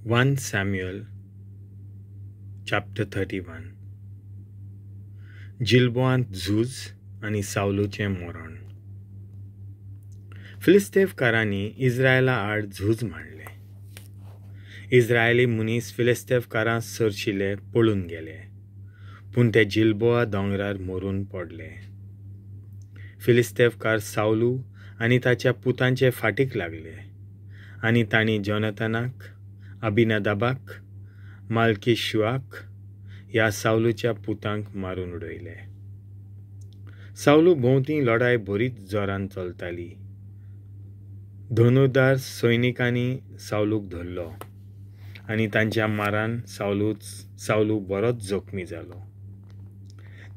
1 Samuel chapter 31. जिल्बोआंत झूज आनी सावलूचें मरण. फिलिस्तेवकारांनी इस्रायला आड झूज मांडलें. इस्रायली मनीस फिलिस्तेवकारां सरशिले पळून गेले, पूण ते जिल्बोआ दोंगरार मरून पडले. फिलिस्तेवकार सावलू आनी ताच्या पुतांचे फाटीक लागले आनी तांणी जोनाथनाक, अबिनादाबाक, मालकीशुआक ह्या सावलूच्या पुतांक मारून उडयले. सावलू भोंवती लढाय बरीच जोरान चलताली. धनुर्धार सैनिकांनी सावलूक धरलो आनी तांच्या मारान सावलू बरोच जखमी जालो.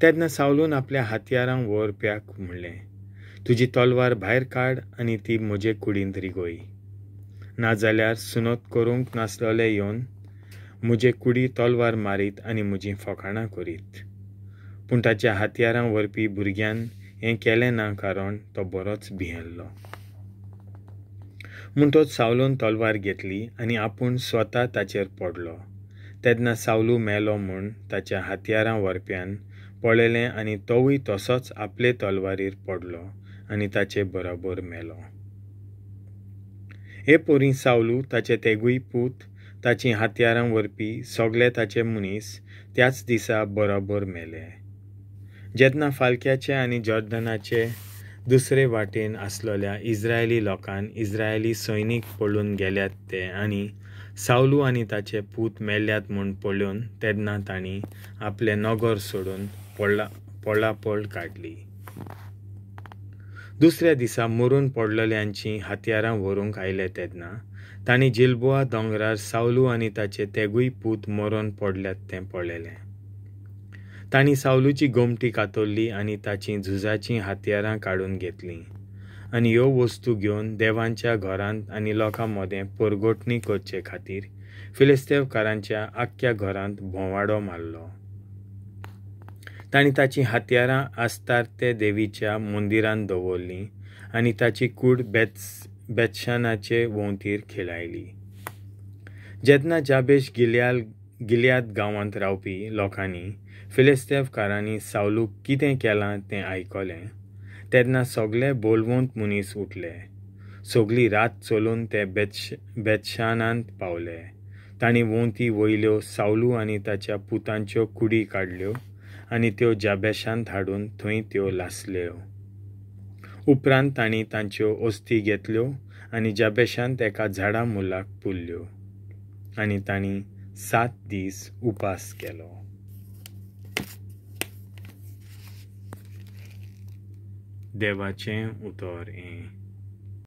तेन्ना सावलून आपल्या हत्यारांक व्हरप्याक म्हणलें, तुजी तलवार भायर काड आनी ती म्हजे कुडींत रिगय, नाजाल्यार सुनत करूंक नासलेले येवन म्हजे कुडी तलवार मारीत आनी म्हजीं फकाणां करीत. पूण ताच्या हत्यारां व्हरपी भुरग्यान हें केलें ना, कारण तो बरोच भियेल्लो. म्हणटच सावलून तलवार घेतली आनी आपूण स्वता ताचेर पडलो. तेन्ना सावलू मेलो म्हूण ताच्या हत्यारां व्हरप्यान पळयलें आनी तोवूय तसोच आपले तलवारीर पडलो आनी ताचे बरोबर मेलो. हे पोरीं सावलू, ताचे तेगूय पूत, ताचीं हत्यारां व्हरपी सगळे ताचे मनीस त्याच दिसा बरोबर मेले. जेन्ना फालक्याचे आनी जॉर्दनाचे दुसरे वाटेन आसलेल्या इस्रायली लोकान इस्रायली सैनीक पळून गेल्यात ते आनी सावलू आनी ताचे पूत मेल्यात म्हूण पळोवन, तेन्ना तांणी आपलें नगर सोडून पळापळ काडली. दुसऱ्या दिसा मरून पडलेल्यांचीं हत्यारां व्हरूंक आयले तेन्ना तांणी जिल्बोआ दोंगरार सावलू आनी ताचे तेगूय पूत मरून पडल्यात तें पळयलें. तांणी सावलूची गोमटी कातरली आनी ताचीं झुजाचीं हत्यारां काडून घेतलीं आनी ह्यो वस्तू घेवन देवांच्या घरांत आनी लोकां मदें परगटणी करचे खातीर फिलिस्तेवकारांच्या आख्ख्या घरांत भोंवाडो मारलो. तांणी ताचीं हत्यारां आस्तार्ते देवीच्या मंदिरांत दवरलीं आनी ताची कूड बेतशानाचे वोंवतीर खेळायली. जेन्ना जाबेश गिलयाद गांवांत रावपी लोकांनी फिलिस्तेवकारांनी सावलूक कितें केलां तें आयकलें, तेन्ना सगळे बोलवंत मनीस उठले. सगळी रात चलून ते बेतशानांत पावले. तांणी वोंवती वयल्यो सावलू आनी ताच्या पुतांच्यो कुडी काडल्यो आनी त्यो जाबेशांत हाडून थंय त्यो लासल्यो. उपरांत तांणी तांच्यो अस्थी घेतल्यो आनी जाबेशांत एका झाडा मुलाक पुरल्यो आनी तांणी 7 दीस उपास केलो. देवाचें उतर हें.